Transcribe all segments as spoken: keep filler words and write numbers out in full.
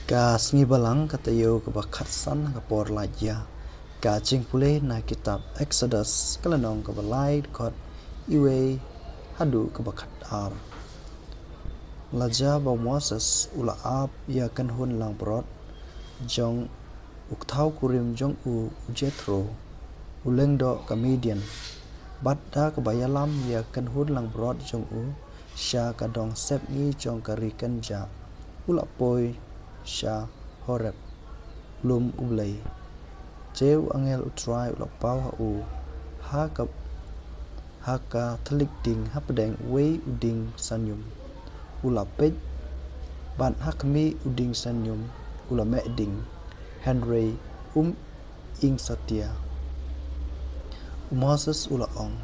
Ka sngi Balang, ka taïew kaba khatsan ha ka por lait ïa. Ka jingpule na kitab Exodus, ka lynnong kaba lai, dkhot iwei haduh kaba khatar. La jia ba u Moses u la ap ïa ka kynhun langbrot jong u kthaw kurim jong u, u Jethro, u lyngdoh ka Midian. Bad da kaba ïalam ïa ka kynhun langbrot jong u sha ka dong sepngi jong ka ri kynjah, u la poi sha Horeb, lum U Blei. Te u angel U Trai u la paw ha u ha ka, ha ka thylliej ding hapdeng uwei u dieng sanñium. U la peit, bad ha khmih u dieng sanñium u la meh ding, hynrei um ing satia. U Moses u la ong,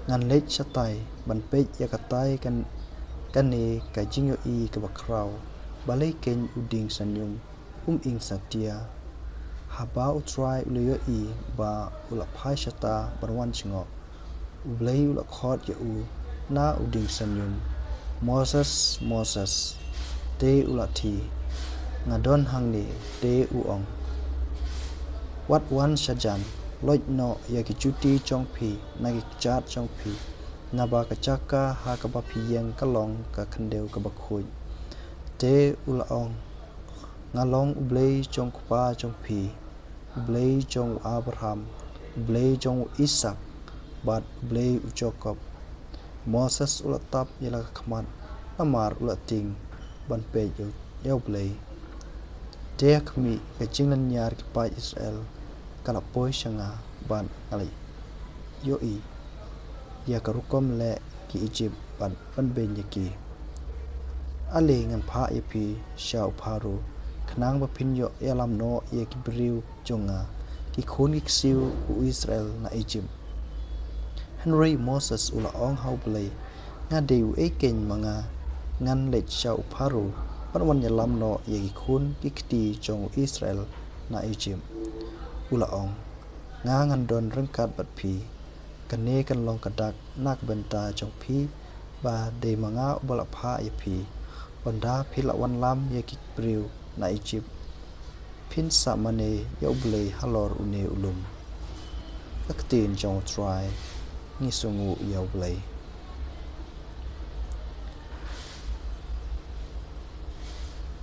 ngan leit shatai ban peit ïa katai kan, kane ka jingïohi kaba khraw, balei keiñ u dieng sanñium um ing satia? Haba U Trai u la ïohi ba u la phai shata ban wan jngoh, U Blei u la khot ïa u na u dieng sanñium, Moses, Moses. Te u la thied, nga don hangne. Te u ong, wat wan shajan, loit noh ïa ki juti jong phi na ki kjat jong phi, naba ka jaka ha kaba phi ïeng ka long ka khyndew kaba khuid. Te u la ong, nga long U Blei jong u kpa jong phi, U Blei jong u Abraham, U Blei jong u Isaak, bad U Blei u Jakob. Moses u la tap ïa la ka khmat, namar u la tieng ban peit ïa U Blei. Te ha khmih ka jinglynñiar ki paid Israel ka la poi sha nga, bad nga la ïohi ïa ka rukom leh ki Ijipt bad ban beiñ ïa ki. Ale ngan phah ïa phi sha u Pharaoh, khnang ba phin ïoh ïalam noh ïa ki briew jong nga, ki khun ki ksiew u Israel na Ijipt. Hynrei Moses u la ong ha U Blei, nga dei uei keiñ ma nga, ngan leit sha u Pharaoh ban wan ïalam noh ïa ki khun ki kti jong u Israel na Ijipt? U la ong, nga ngan don ryngkat bad phi. Kane kan long ka dak na ka bynta jong phi, ba dei ma nga uba la phah ïa phi. Ynda phi la wan lam ïa ki briew na Ijipt, phin sah mane ïa U Blei halor une u lum. Ka ktien jong U Trai. Ngi sngewnguh ïa U Blei.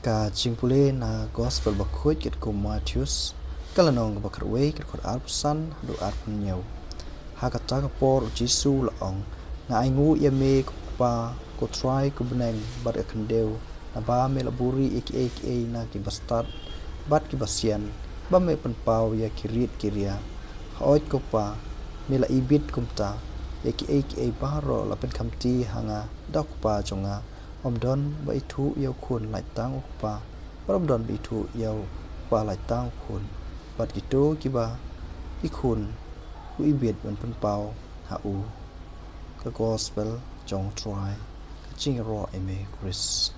Ka jingpule na Gospel bakhuid katkum u Mathaios, ka lynnong kaba khatwei, ka dkhot arphew san haduh arphew hynñiew. Ha kata ka por U Jisu u la ong, nga ainguh ïa me ko Kpa, ko Trai ka bneng bad ka khyndew, naba me la buhrieh ïa kiei kiei na kiba stad bad kiba sian, ba me pynpaw ïa ki rit ki ria. Hooid ko Kpa, me la ibit kumta. Ïa kiei kiei baroh la pynkhamti ha nga da u Kpa jong nga. Ym don ba ithuh ïa u Khun lait tang u Kpa, bad ym don ba ithuh ïa u Kpa lait tang u Khun, bad kito kiba ki Khun u ibit ban pynpaw ha u. Ka Gospel jong U Trai. Ka jingïaroh ïa me Khrist.